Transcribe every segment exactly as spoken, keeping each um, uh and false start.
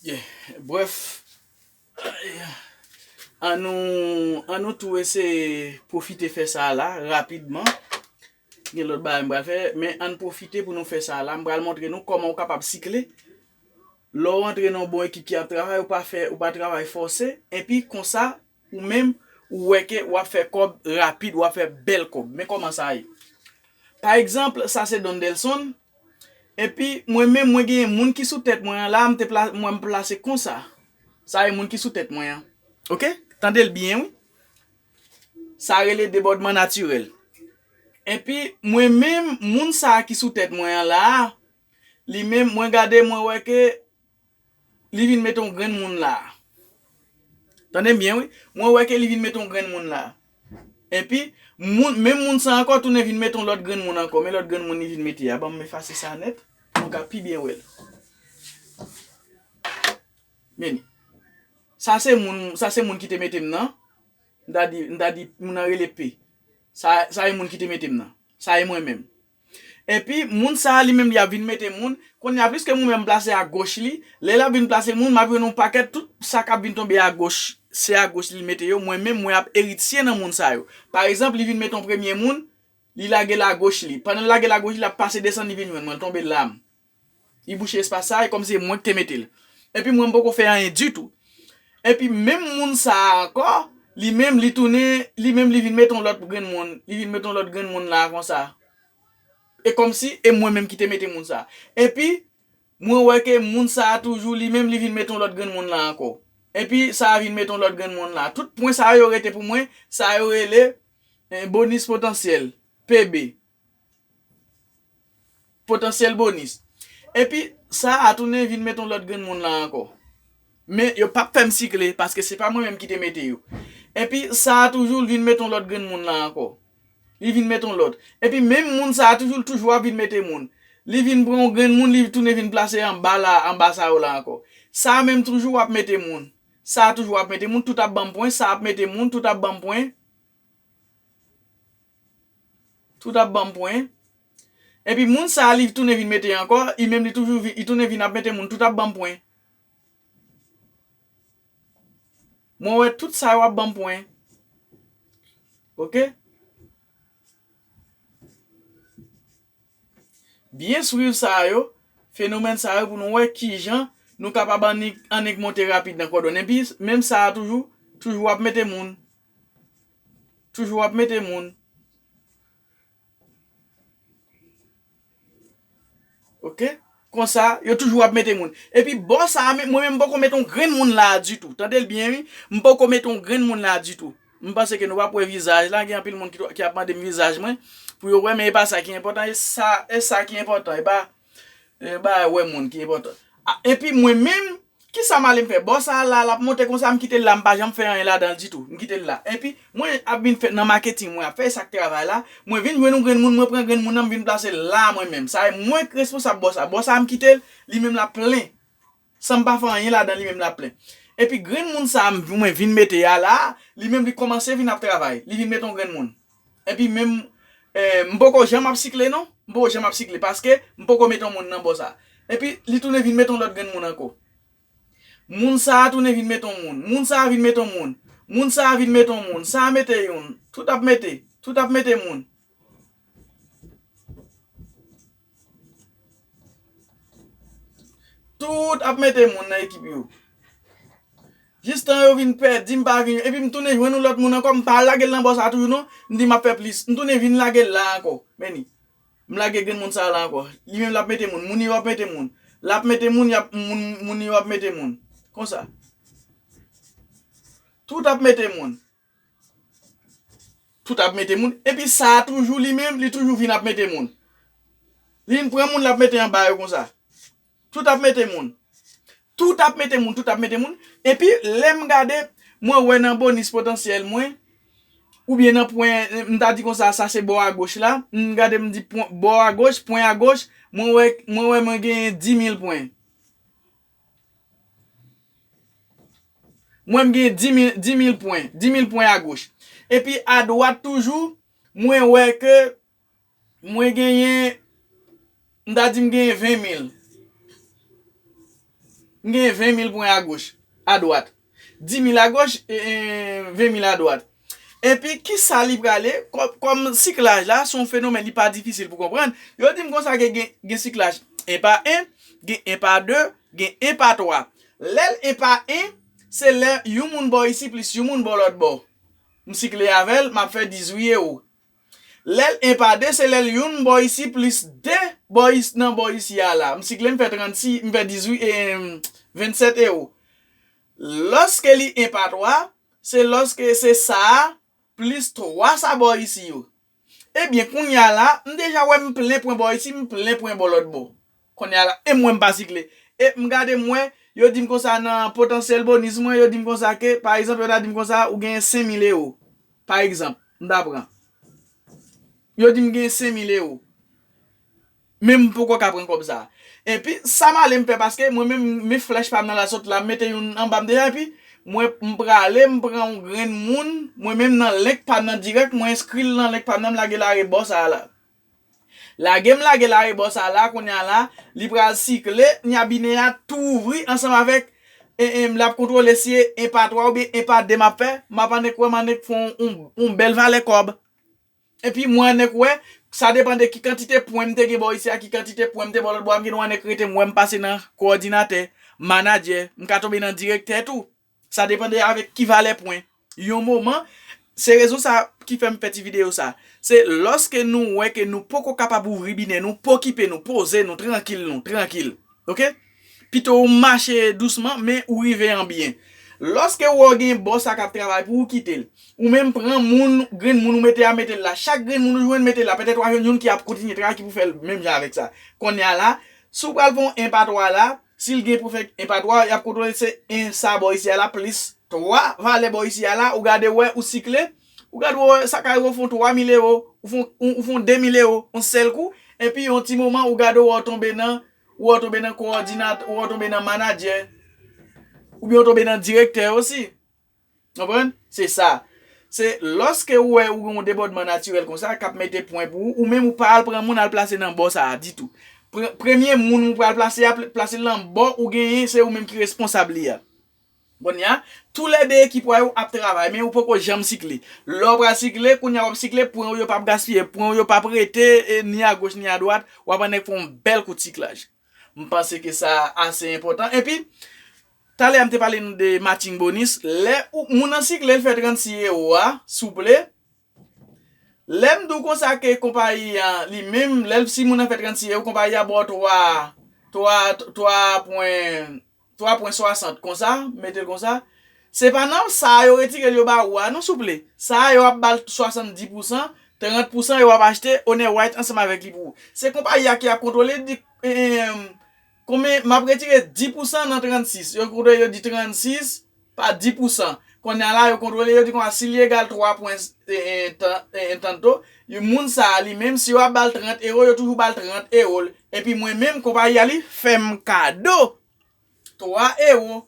Yeah. Bref, ann nou, ann nou tou eseye pwofite fè sa la, rapidman. Gen lòt bagay m pral fè, men ann pwofite pou nou fè sa la. M pral montre nou kòman ou kapab sikle. Lè w antre nan yon bon ekip ki ap travay, ou pa fè, ou pa travay fòse, epi konsa, ou menm, ou wè ke w ap fè kòb rapid, w ap fè bèl kòb. Men kòman sa ye. Pa egzanp, sa se Dondelson, epi mwen menm, mwen genyen moun ki sou tèt mwen an la, m te pla-, mwen m plase konsa. Sa e moun ki sou tèt mwen an. Oke? Tande l byen, wi. Sa rele debòdman natirèl. Epi mwen menm, moun sa a ki sou tèt mwen an la, li menm, mwen gade, mwen wè ke li vin mete yon grenn moun la. Tande m byen, wi. Mwen wè ke li vin mete yon grenn moun la. Epi, moun, menm moun sa ankò tounen vin mete yon lòt grenn moun ankò. Men lòt grenn moun li vin mete a. Ban m efase sa nèt, pou nou ka pi byen wè l. Men li. Sa se moun, sa se moun ki te mete m nan. M ta di, m ta di, moun nan rele P. Sa, sa e moun ki te mete m nan. Sa e mwen menm. Epi, moun sa a li menm li ap vin mete moun. Kounye a, piske mwen menm m plase agoch li, lè l ap vin plase moun, m ap jwenn yon pakèt tout sa k ap vin tonbe agoch. Se agoch li mete yo, mwen menm mwen ap eritye nan moun sa yo. Pa egzanp, li vin mete yon premye moun, li lage l agoch li. Pandan l lage l agoch li, l ap pase desann, li vin jwenn mwen, l tonbe la m. Li bouche espas sa, e kòmsi se mwen ki te mete l. Epi mwen m poko fè anyen ditou. Epi menm moun sa a ankò, li menm li tounen, li menm li vin mete yon lòt grenn moun, li vin mete yon lòt grenn moun la konsa. E kòmsi e mwen menm ki te mete moun sa. Epi mwen wè ke moun sa a toujou li menm li vin mete yon lòt grenn moun la ankò. Epi sa a vin mete yon lòt grenn moun la. Tout pwen sa yo rete pou mwen, sa yo rele, eh, bonis potansyèl, P B. Potansyèl bonis. Epi sa a tounen vin mete yon lòt grenn moun la ankò. Men yo p ap fè m sikle, paske se pa mwen menm ki te mete yo. Epi sa a toujou vin mete yon lòt grenn moun la ankò. Li vin mete yon lòt. Epi menm moun sa a toujou, toujou ap vin mete moun. Li vin pran yon grenn moun, li tounen vin plase anba la, anba sa yo la ankò. Sa a menm toujou ap mete moun. Sa a toujou ap mete moun, tout ap ban m pwen, sa ap mete moun, tout ap ban m pwen. Tout ap ban m pwen. Epi moun sa a, li tounen vin mete ankò, li menm li toujou vi-, li tounen vin ap mete moun, tout ap ban m pwen. Mwen wè tout sa yo ap ban m pwen. Oke? Byen swiv sa yo, fenomèn sa yo pou nou wè kijan nou kapab annik, annik monte rapid nan kòdonn. Epi menm sa a toujou, toujou ap mete moun. Toujou ap mete moun. Oke? Konsa, yo toujou ap mete moun. Epi bò sa a, men, mwen menm m poko mete yon grenn moun la a ditou. Tande l byen, wi. M poko mete yon grenn moun la a ditou. M panse ke nou p ap wè vizaj la. Gen anpil moun ki, ki ap mande m vizaj mwen pou yo wè, men e pa sa ki enpòtan. E sa, e sa ki enpòtan. E pa, e pa wè moun ki enpòtan. A, epi mwen menm, kisa m ale m fè? Bò sa a la, l ap monte konsa, m kite l la, m pa janm fè anyen ladan l ditou. M kite l la. Epi mwen ap vin fè nan maketing, mwen ap fè sa k travay la. Mwen vin jwenn yon grenn moun, mwen pran grenn moun nan, m vin plase l la mwen menm. Sa e mwen k responsab bò sa a. Bò sa a, m kite l, li menm l ap plen. San m pa fè anyen ladan, li menm l ap plen. Epi grenn moun sa a, m, mwen vin mete a la, li menm li kòmanse vin ap travay. Li vin mete yon grenn moun. Epi menm, eh, m poko janm ap sikle non. M poko janm ap sikle paske m poko mete yon moun nan bò sa. Epi li tounen vin mete yon lòt grenn moun ankò. Moun sa a tounen vin mete yon moun. Moun sa a vin mete yon moun. Moun sa a vin mete yon moun. Sa a mete youn. Tout ap mete. Tout ap mete moun. Tout ap mete moun nan ekip yo. Jistan yo vin pèdi, m pa vin, epi m tounen jwenn yon lòt moun ankò, m pa lage l nan bò sa toujou non, m di m ap fè plis. M tounen vin lage l la ankò. Men li. M lage grenn moun sa la ankò. Li menm l ap mete moun. Moun yo ap mete moun. L ap mete moun, y ap, moun, moun yo ap mete moun. Konsa. Tout ap mete moun. Tout ap mete moun. Epi sa a toujou li menm, li toujou vin ap mete moun. Li vin pran moun, l ap mete anba yo konsa. Tout ap mete moun. Tout ap mete moun, tout ap mete moun. Epi lè m gade, mwen wè nan bonis potansyèl mwen, oubyen nan pwen, m ta di konsa, sa se bò agoch la. M gade, m di pwen, bò agoch, pwen agoch, mwen wè, mwen wè mwen genyen dis mil pwen. Mwen, m gen dis mil, dis mil pwen, dis mil pwen agoch. Epi adwat toujou, mwen wè ke mwen genyen, m ta di m genyen ven mil. M gen ven mil pwen agoch, adwat. Dis mil agoch, e, e, ven mil adwat. Epi, kisa li prale? Kò-, kòm siklaj la, se yon fenomèn, li pa difisil pou konprann. Yo di m konsa ke gen, gen siklaj en pa en, gen en pa de, gen en pa twa. Lè l en pa en, se lè yon moun bò isi plis yon moun bò lòt bò. M sikle avè l, m ap fè dizuit ewo. Lè l en pa de, se lè l youn bò isi plis de bò isi, nan bò isi a la. M sikle, m fè trannsis, m fè dizuit, e, vennsèt ewo. Lòske li en pa twa, se lòske se sa a plis twa sa bò isi yo. Ebyen, kounye a la, m deja wè m plen pwen bò isi, m plen pwen bò lòt bò. Kounye a la, e mwen m pa sikle. E m gade m wè, yo di m konsa nan potansyèl bonis mwen, yo di m konsa ke, pa egzanp, yo ta di m konsa, ou genyen senk mil ewo. Pa egzanp, m ta pran. Yo di m gen senk mil ewo. Men m poko ka pran kòb sa a. Epi, sa m ale m fè, paske mwen menm, men flèch pa m nan la sot la, m mete youn anba m deja, epi mwen, m prale, m pran yon grenn moun, mwen menm nan link pa m nan dirèk, mwen enskri l nan link pa m nan, m lage l arebò sa a la. Lage m lage l arebò sa a la, kounye a la, li pral sikle, nya bine a tou ouvri ansanm avèk, e, e, l ap kontwole si e en pa twa oubyen en pa de m ap fè, m ap annik wè, m annik fè yon, yon, yon bèl valè kòb. Epi mwen annik wè, sa depann de ki kantite pwen m te gen bò isi a, ki kantite pwen m te bò lòt bò a, m gen dwa annik rete m wè m pase nan kowòdinatè, manadjè, m ka tonbe nan direktè tou. Sa depann de avèk ki valè pwen. Yon moman, se rezon sa ki fè m fè ti videyo sa. Se lòske nou wè ke nou poko kapab ouvri bine nou, pokipe nou, poze nou, trankil nou, trankil. Oke? Pito ou mache dousman, men ou rive an byen. Lòske ou wè w gen bò sa k ap travay pou ou, kite l. Ou menm pran moun, grenn moun ou mete a, mete l la. Chak grenn moun ou jwenn, mete l la. Petèt w a jwenn youn ki ap kontinye travay, ki pou fè l menm jan avèk sa. Kounye a la, si w pral fè yon en pa twa la, si l gen pou fè en pa twa, y ap kontwole se en sa bò isi a la, plis twa valè bò isi a la, ou gade wè, ou sikle, ou gade wè, sa ka rive w fè yon twa mil ewo, ou fè yon, ou, ou fè yon de mil ewo, yon sèl kou, epi yon ti moman, ou gade wè w tonbe nan, ou wè w tonbe nan kowòdinatè, ou wè w tonbe nan manadjè, oubyen w tonbe nan direktè osi. Konprann? Se sa. Se lòske ou wè ou gen yon debòdman natirèl konsa, k ap mete pwen pou ou, ou menm ou pa al pran moun al plase nan bò sa a ditou. Pre-, premye moun ou pral plase a, pl-, plase l nan bò ou genyen, se ou menm ki responsab li a. Kounye a, toulède ekip ou a yo ap travay, men ou poko janm sikle. Lè w pral sikle, kounye a w ap sikle, pwen ou yo p ap gaspiye, pwen ou yo p ap rete, e, ni agoch ni adwat, w ap annik fè yon bèl kout siklaj. M panse ke sa ase enpòtan. Epi, talè a m te pale nou de matching bonus. Lè ou, moun nan sikle, l fè trannsis ewo a, souple. Lè m di w konsa ke konpayi a, li menm, lè l, si moun nan fè trannsis ewo, konpayi a ba w twa, twa, twa pwen, twa pwen swasant konsa, mete l konsa. Se pa nan sa a yo retire l yo ba ou a, non, souple. Sa a yo ap ba l swasanndis pousan, trant pousan yo ap achte Honor White ansanm avèk li pou ou. Se konpayi a ki ap kontwole, di, em, konbyen, m ap retire dis pousan nan trannsis. Yo kontwole, yo di trannsis pa dis pousan. Kounye a la, yo kontwole, yo di konsa, si li egal twa pwen, e, e, tan, e, e, tanto, yo, moun sa a li menm, si yo ap ba l trant ewo, yo toujou ba l trant ewo. Epi mwen menm, konpayi a li fè m kado twa ewo.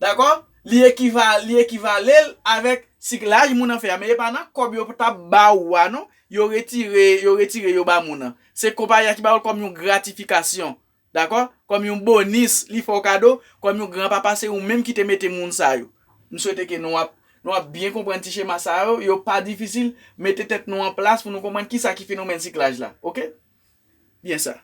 Dakò? Li ekiva-, li ekivale l avèk siklaj moun nan fè a. Men e pa nan kòb yo t ap ba ou a, non. Yo retire, yo retire, yo ba moun nan. Se konpayi a ki ba ou l kòm yon gratifikasyon. Dakò? Kòm yon bonis, li fè w kado, kòm yon granpapa, se ou menm ki te mete moun sa yo. M swete ke nou ap, nou ap byen konprann ti chema sa yo, yo pa difisil, mete tèt nou an plas pou nou konprann kisa ki fenomèn siklaj la. Oke? Byen sa.